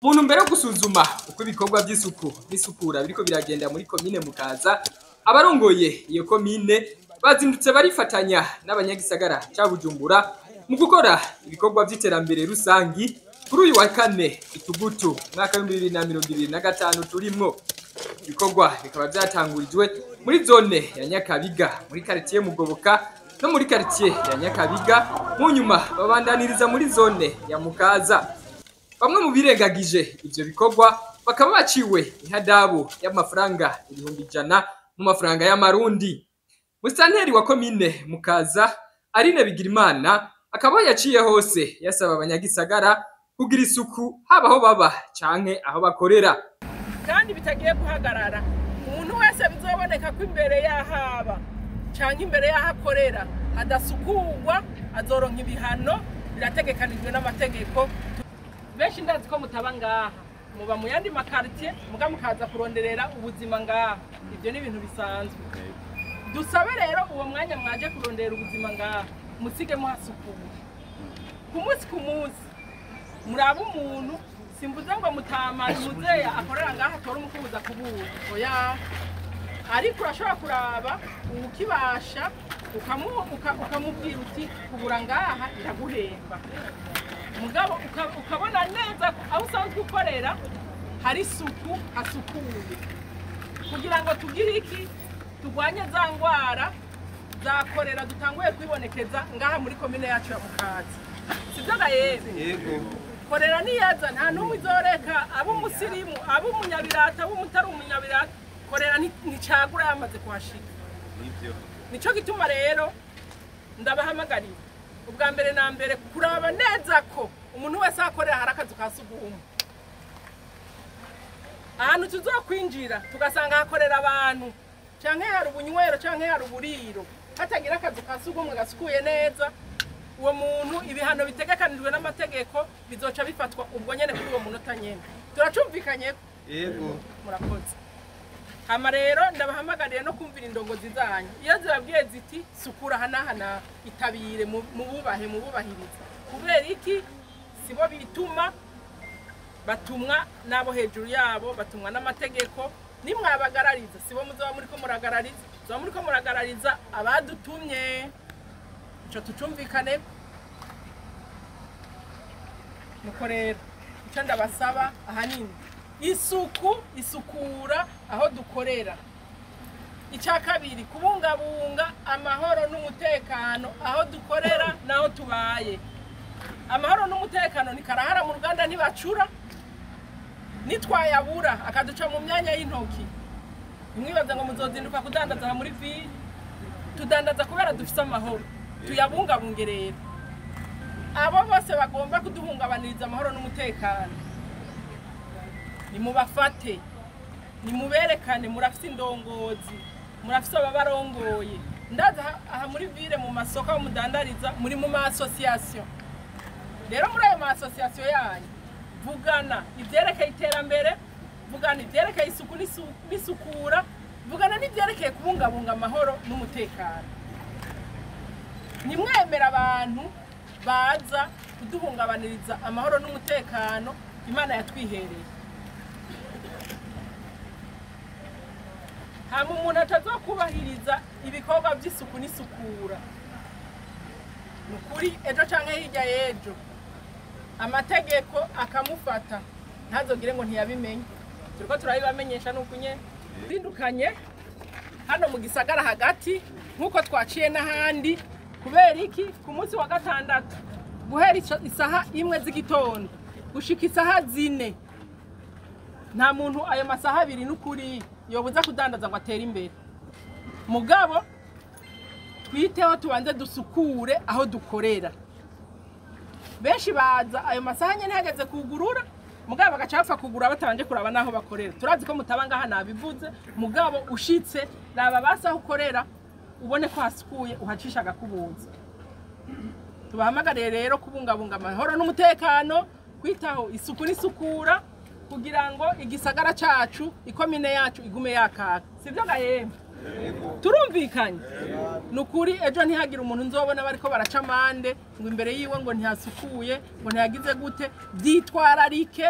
Mu ntumbero yo gusuzuma uko ibikorwa vy'isuku n'isukura biriko biragenda muri komine Mukaza, abarongoye iyo komine bazindutse barifatanya n'abanyagisagara ca Bujumbura mu gukora ibikorwa vy'iterambere rusangi kuri uyu wa kane Itugutu umwaka w'2025 turimwo. Ibikorwa bikaba vyatangurijwe muri zone ya Nyakabiga, muri quartier Mugoboka no muri quartier ya Nyakabiga, mu nyuma babandaniriza muri zone ya Mukaza. Bamwe mu birengagije ivyo bikorwa bakaba baciwe ihadabu y'amafaranga 100,000 mu mafaranga y'amarundi. Musitanteri wa komine Mukaza Aline Bigirimana akaba yaciye hose yasaba abanyagisagara kugira isuku haba aho baba canke aho bakorera. Kandi bitagiye guhagarara, umuntu wese bizoboneka ko imbere yahaba canke imbere yahakorera hadasukurwa azoronka ibihano birategekanijwe n'amategeko. Benshi ndazi ko mutaba ngaha, muba mu yandi makartier muga mukaza kuronderera ubuzima ngaha, ivyo ni ibintu bisanzwe. Dusabe rero uwo mwanya mwaje kurondera ubuzima ngaha musige muhasukura ku munsi ku munsi. Murabe umuntu, simvuze ngo mutama muzeya akorera ngaha atora umukubuza kubura, oya, ariko urashobora kuraba uwukibasha ukamubwira uti kubura ngaha iraguhemba, mugabo ukabona neza ko aho usanzwe ukorera hari isuku hasukuye, kugira ngo tugire iki, turwanye za ngwara za korera dutanguye kwibonekeza ngaha muri komine yacu ya Mukaza. Sivyo ga yeze? Yego. Korera niyaza nta n'umwe izoreka, abo umusirimu, abo umunyabirata, abo umutari umunyabirata, korera nticagura yamaze kuhashika. Nivyo. Nico gituma rero ndabahamagarira ubwa mbere na mbere kuraba neza ko umuntu wese akorera hari akazu ka sugumwe. Ahantu tuzokwinjira tugasanga hakorera abantu canke hari ubunywero canke hari uburiro, hatagira akazu ka sugumwe gasukuye neza, uwo muntu ibihano bitegekanijwe n'amategeko bizoca bifatwa ubwo nyene kuri uwo munota nyene. Turacumvikanye? Yego. Murakoze. Hama rero ndabahamagariye no kumvira indongozi zanyu. Iyo zibabwiye ziti sukura aha n'aha na itabire, mububahe, mububahirize. Kubera iki? Sibo bituma, batumwa n'abo hejuru yabo, batumwa n'amategeko. Nimwabagarariza sibo muzoba muriko muragarariza, muzoba muriko muragarariza abadutumye. Ico tucumvikane. Nuko rero ico ndabasaba ahanini isuku, isukura aho dukorera. Icya kabiri, kubungabunga amahoro n'umutekano aho dukorera naho tubaye. Amahoro n'umutekano ni karahara mu ruganda ntibacura, nitwayabura akaduca mu myanya y'intoki. Nimwibaza ngo muzozinduka kudandaza muri ville, tudandaza kubera dufise amahoro, tuyabungabunge rero. Abo bose bagomba kuduhungabaniriza amahoro n'umutekano, nimubafate, nimuberekane, murafise indongozi, murafise ababarongoye. Ndaza aha muri ville mu masoko aho mudandariza, muri mu ma association. Rero muri ayo ma association yanyu vugana ivyerekeye iterambere, vugana ivyerekeye isuku n'isukura, vugana n'ivyerekeye kubungabunga amahoro n'umutekano. Nimwemera abantu baza kuduhungabaniriza amahoro n'umutekano Imana yatwihereye. Hama umuntu atazokubahiriza ibikorwa vy'isuku n'isukura, nukuri ejo canke hirya y'ejo amategeko akamufata, ntazogire ngo ntiyabimenye. Turiko turabibamenyesha nuko nyene zindukanye hano mu gisagara hagati nkuko twaciye n'ahandi. Kubera iki? Ku munsi wa gatandatu guhera isaha 1 z'igitondo gushika isaha 4, nta muntu ayo masaha abiri n'ukuri yobuza kudandaza ngo atere imbere. Mugabo twiteho tubanze dusukure aho dukorera. Benshi baza ayo masaha nyene hageze kugurura, mugabo bagaca bapfa kugura batabanje kuraba naho bakorera. Turazi ko mutaba ngaha nabivuze, mugabo ushitse raba basa aho ukorera ubone ko hasukuye, uhacisha agakubuza. Tubahamagariye rero kubungabunga amahoro n'umutekano, kwitaho isuku n'isukura kugira ngo igisagara cacu, ikomine yacu igume yakaka. Sivyo ga yemwe? Turumvikanye? Ni ukuri, ejo ntihagire umuntu nzobona bariko baraca amande ngo imbere yiwe ngo ntihasukuye, ngo ntihagize gute. Byitwararike.